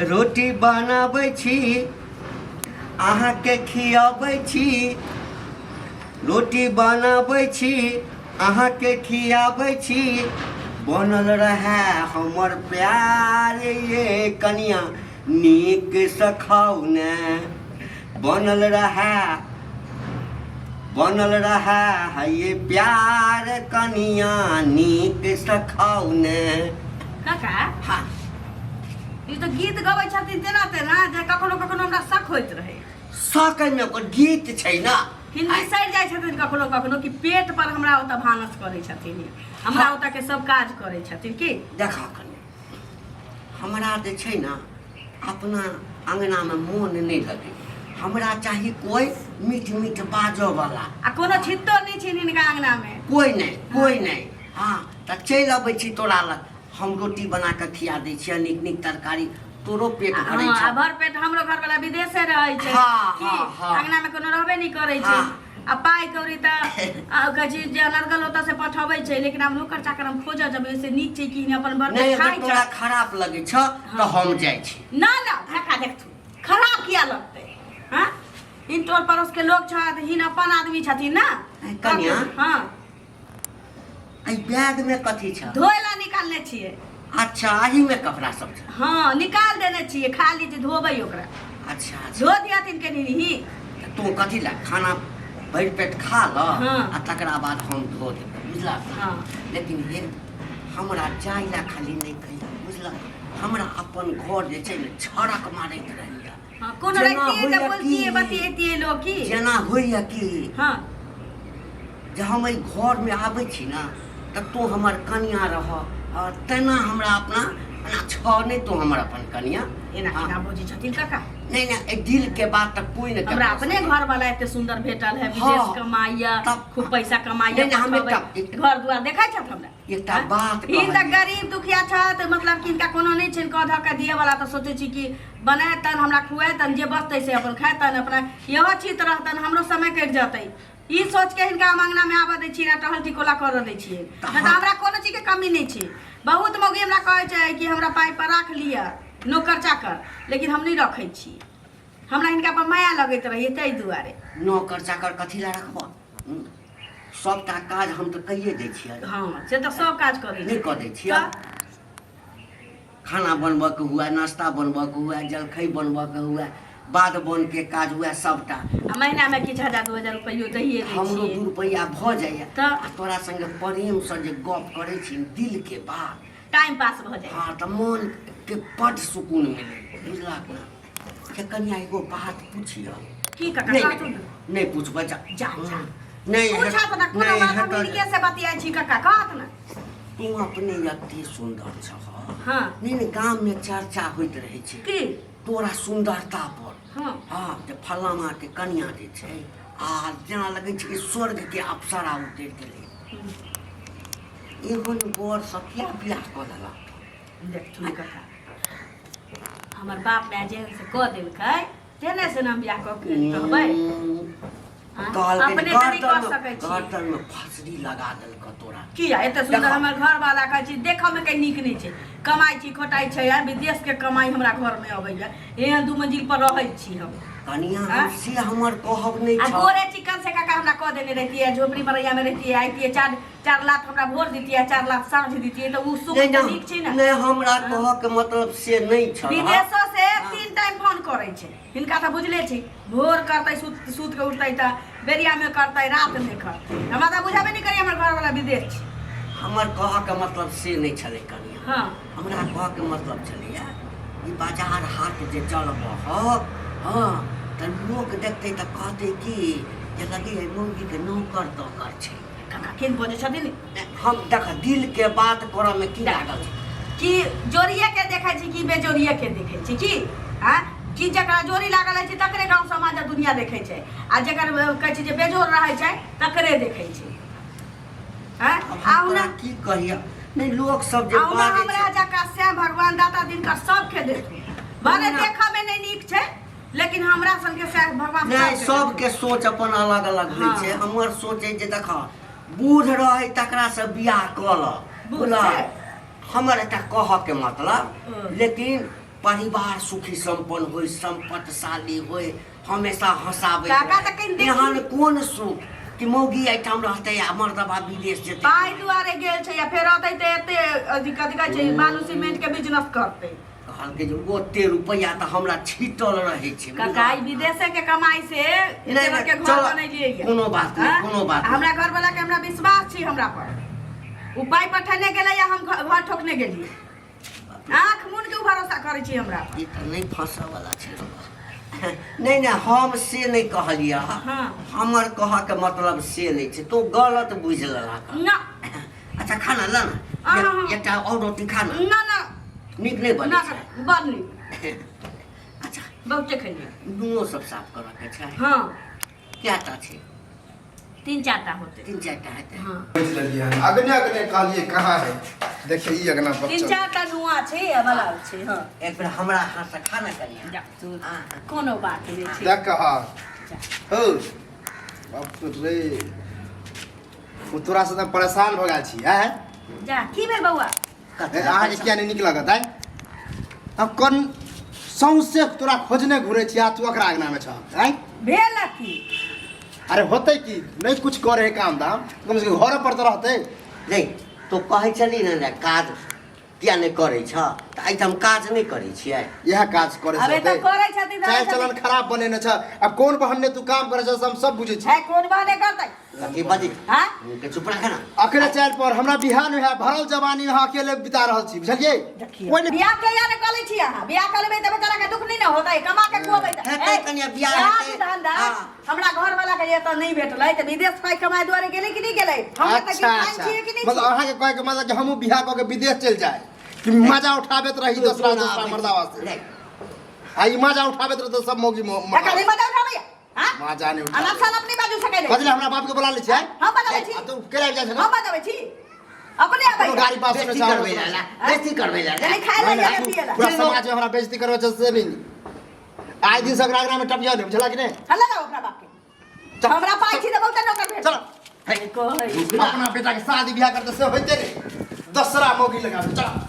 रोटी बनाबै छी अहाँके खियाबै छी रोटी बनाबै छी अहाँके खियाबै छी बनल रहए हमर प्यार ये कनिया नीकसँ खाउ ने बनल रहए बनल रहए है ये प्यार कनिया नीकसँ खाउ ने। काका, हाँ। ई तऽ गीत गबै छथिन तेना तेना जे कखनो कखनो हमरा शक होइत रहै। शक एहिमे ओकर गीत छै ने। हिंदी सड़ि जाइ छथिन कखनो कखनो कि पेट पर हमरा ओतऽ भानस करै छथिन, हमरा ओतऽ के सब काज करै छथिन की। देखा कनि, हमरा जे छै ने अपना अङ्गनामे मोन नहि लगै, हमरा चाही कोइ मीठ मीठ बाजऽ वाला। आ कोनो छित्तो नहि छै हिनका अङ्गनामे। कोइ नहि, कोइ नहि। हँ, तऽ चलि अबै छी तोरा लग, हम रोटी बना कऽ खिया दै छियै, नीक नीक तरकारी, तोरो पेट भरै हँ, आ छौ। भर पेट हमरो घरवाला विदेशे रहै छै। हाँ, की हाँ, हाँ। अंगना में कोनो रहबे नहि करै छै। आ पाइ कौड़ी तऽ आ कहै छै जे अनर्गल ओतऽ से पठबै छै, लेकिन आब नौकर चाकर हम खोजऽ जेबै से नीक छै कि अपन भर नहि पेट अगर खाइ तोरा छै। खराब लगै छौ तऽ हम जाइ छी। ना ना धक्का देखथु, खराब किया लगतै? हाँ, हिन टोल पड़ोस के लोग छथि, हिन अपन आदमी छथिन ना। कनिया। हाँ। एहि बैग में कथी छै? धोए ला निकालने छियै। अच्छा, एही में कपड़ा सब छै? हाँ, निकाल देने छियै, खाली जे धोबै ओकरा। अच्छा अच्छा। धो दिहथिन कनी ही। तऽ तू कथी ला खाना भरि पेट खा ल। हाँ। आ तकरा बाद हम धो देबै, बुझलक? हाँ। लेकिन हे, हमरा जाय ला खाली नहि कहिया, बुझलक? हमरा अपन घर जे छै ने छड़क मारैत रहैया। हाँ, कोनो जेना रहितियै तऽ होइया बोलतियै की? बतियैतियै लोक की। जेना होइया की जे हम एहि घरमे आबै छी ने तऽ तू हमर कनिया रह, आ तेना हमरा अपना एना छह नहि, तू हमर अपन कनिया। एना हाँ। केना बजै छथिन काका? नहि नहि, एहि दिलके बात तऽ कोइ नहि हमरा ककरो अपने घर वाला एते सुंदर भेटल है, विदेश कमाइया, तब खूब पैसा कमाइया, नहि, नहि, हम पठबै। घर दुआर देखै छथि हमरा। एकटा आँय? बात ई तऽ कहलियै। गरीब दुखिया छथि, मतलब कि हिनका कोनो नहि छनि कऽ धऽ कऽ दिअ वाला, तऽ सोचै छी कि बनेतनि हमरा खुएतनि, जे बचतै से अपन खेतनि, अपना इहो चित रहतनि, हमरो समय कटि जेतै, ई सोच के हिनका हम अङ्गनामे आबऽ दै छियै, टहल टिकोला करऽ दै छियै। तऽ नहि तऽ हमरा कोनो चीजके कमी नहि छै। बहुत मौगी हमरा कहै छै कि हमरा पाइ पर राख लिअ नौकर चाकर, लेकिन हम नहि रखै छी। हमरा हिनका पर माया लगैत रहैए ताहि दुआरे। नौकर चाकर कथी लए रखबह? सबटा काज हम तऽ कहिए दै छियै। हँ, से तऽ सब काज करै नहि कऽ दै छियै? खाना बनबऽके हुए, नाश्ता बनबऽके हुए, जलखै बनबऽके हुए, बाध बनके काज हुए, सबटा। आ महीनामे किछु हजार 2000 रुपैयो दैए दै हमरो छियै। 2 रुपैआ भऽ जाइए। तऽ? आ तोरा संगे प्रेमसँ जे गप करै छी दिलके बात, टाइम पास भऽ जाइ। हँ, तऽ मोनके बड्ड सुकून मिलैए, बुझलक ने? हे कनिया, एगो बात पुछियौ। की काका? नहि। कहथुन। नहि, नहि पुछबै, जा। जा, जा। नहि। पूछत ने कोनो नहि बात हम हेतऽ। हिनके से बतियाइ छी काका, कहत ने। तू अपने एते सुन्दर छह। हाँ। नहि नहि, गाममे चर्चा होइत रहै छै की तोरा सुन्दरता पर। हाँ। जे फलाना के कनिया जे छै, आ जेना लगै छै कि स्वर्ग के अप्सरा उतरि गेलै, एहन बर सब किया बियाह कऽ लेलक? देखथुन काका, हमर बाप माय जेहन से कऽ देलकै तेने से ने हम बियाह कऽ के कहबै। आँय? कहलकै अपने तऽ नहि कऽ सकै छी। गर्दन में फसरी लगा देलक तोरा। किया एते सुन्दर? देखो। हमर घर वाला कहै छी देखऽ मे कहीं नीक नहि छै, कमाइ छी खोटाइ छै, आ विदेश के कमाइ हमरा घर मे अबैया, एहन 2 मंजिल पर रहै छी हम। कनिया, आँय? हम से हमर कहब नहि आ छल। गोरे चिकन से काका हमरा कऽ देने रहितियै, झोपड़ी मरैया मे रहितियै, आइतियै, 4 लाख हमरा भोर दितियै, 4 लाख साँझ दितियै, तऽ ओ सुख नहि तऽ नीक छै ने। नहि, हमरा कहऽ के मतलब से नहि छल। विदेशो से 3 टाइम फोन करै छै हिनका, तऽ बुझले छै, भोर करतै सुत सुत के उठतै तऽ बेरिया मे करतै, रात मे करतै। हमरा तऽ बुझाबे नहि करी हमर घरवाला विदेश छै। हमर कहऽ के मतलब से नहि छलै कनिया। हमरा कहऽ के मतलब छलैया ई बाजार हाट जे चलबह, हँ, तऽ लोक देखतै तऽ कहतै कि जे लगैया मौगीके नौकर तौकर छै। काका, केहन बजै छथिन? हम देख, दिल के बात करऽ मे की लागल छै? कि जोड़िए के देखै छी कि बेजोड़िए के देखै छी की? आँ, कि जकरा जोड़ी लागल रहै छै तकरे गाँव समाज आ दुनिया देखै छै, आ जकर कहै छै जे बेजोड़ रहै छै तकरे देखै छै? आँ? अब आ हम हुना तोरा की कहिया, नहि लोक सब जे आ हुना बाजै हमरा छै। जकाँ श्याम भगवान दाता दिनकर सबके देथुन। भले हुना- देखऽ मे नहि नीक छै, लेकिन हमरा सनके सएह भगवान नहि सबके सबके सोच अपन अलग अलग होइ छै। हमर सोच अइ जे देख, बूढ़ रहै तकरा से बियाह कऽ लऽ। बूढ़ बुझलह? छै? हमर एकटा कहऽ के मतलब, लेकिन परिवार सुखी संपन्न होय, संपत्तिशाली होय, हमेशा हंसाबै। काका तऽ कनि देखी। एहन कोन सुख कि मौगी एहिठाम रहतै आ मर्दबा विदेश जेतै। पाइ दुआरे गेल छै आ फेर अतै तऽ एते अथी कथी कहै छै बालू सीमेंट के बिजनेस करतै। कहलकै जे ओते रुपैआ तऽ हमरा छीटल रहै छै। काका ई विदेशे के कमाई से एते नहि, बड़के घर चल, बनेलियै ये। कोनो बात नहि, आँय? कोनो बात आ हमरा घर वाला के हमरा विश्वास छै हमरा पर। ओ पाइ पठेने गेलै आ हम घर ठोकने गेलियै। आँख मुन के ओ भरोसा करै छी हमरा पर। ई तऽ नहि फंसऽ वाला छै बाबा। नहि नहि, हम से नहि कहलियै। हाँ। हमर कहऽ के मतलब से नहि छै, तू गलत बुझि लेलक। ना। अच्छा खाना ल ना। हाँ, हाँ। एकटा और रोटी खा ना। ना ना। नीक नहि बनै ना छै? बड़ नीक। अच्छा। बहुते खेलियै। नुओ सब साफ करऽ के छै? हाँ। कएटा छै? तीन चारटा होते। तीन चारटा हेतै। हाँ। बुझि लेलियै हन। अगने अगने कहलियै कहाँ है, देखिए ई अगना तीन बच्चा। चारटा नुआ छै आ बला छै। हाँ। एक बेर हमरा हाथ से खाना करिया। जा तू। हाँ। कोनो बात नहि छै। देख कहा जा। हो बाप रे, ओ तोरा से तऽ परेशान भऽ गेल छी आँय। जा की भेल बौआ? कथी? ए, अहाँके किया नहि नीक लगत आँय? हम कोन सौंसे तोरा खोजने घुरै छी आ तू ओकरा अङ्गनामे छह आँय? भेल की? अरे होतै की, नहि कुछ करे है काम धाम, कम से कम घर पर तऽ रहतै। नहीं तो कहै छली ने ने काज किया नहि करै छ, तऽ एहिठाम काज नहि करै छियै। इएह काज करै अबे तऽ करै छथिन तऽ चालि चलन खराब बनेने छ। आब कोन बहन्ने तू काम करै छ से हम सब बुझै छी। है कोन बहने करतै? कथी बजै? हाँ? के चुप राख ना। अकेले चालि पर हमरा बिहार में है, भरल जवानी में अकेले बिता रहल छी, बुझलियै? देखियौ। कोइ नहि। बियाह के या ने करै छी अहाँ? बियाह कऽ लेबै तऽ बेचारा के दुख नहि ने होतै, कमा के खुएबै तऽ। हेतै ए, कनिया, बियाह काज हेतै। धंधा हाँ। हमरा घर वाला के एतऽ नहि भेटलै तऽ विदेश पाइ कमाए दुआरे गेलै कि नहि गेलै? हम तऽ अच्छा किसान अच्छा, छियै कि नहि मतलब छियै? अहाँके कहै के मतलब कि हमहूँ बियाह कऽ के विदेश चलि जाए कि मजा उठाबैत रही दोसरा दोसरा मर्दावा से? नहीं। आ ई मजा उठाबैत रहतै सब मौगी एकर नहि मजा उठाबैया? हाँ? मजा नहि उठाबै। अनब साल अपने बाजू सकै नहि। कथी लए हमरा बाप के बोला लै छियै? हम बजाबै छी। आ तू केला जाइ छै हम बजाबै छी। अपने आबै। कोनो गाड़ी पास बेइज्जती में करबै ला, बेइज्जती करबै ला। नहीं खाए ला या पिए ला। पूरा समाज में हमरा बेइज्जती करबै छै से नहीं। आइ दिन से ओकरा अंगना में टपिया नहि, बुझला कि नहि? हल्ला जाओ अपना बाप के। चल। हमरा पाइ छी तऽ बहुते नौकर भेट। चल। कहै। अपना बेटा के शादी बियाह करते से होइते नहि, दोसरा मौगी लगाबै। चल।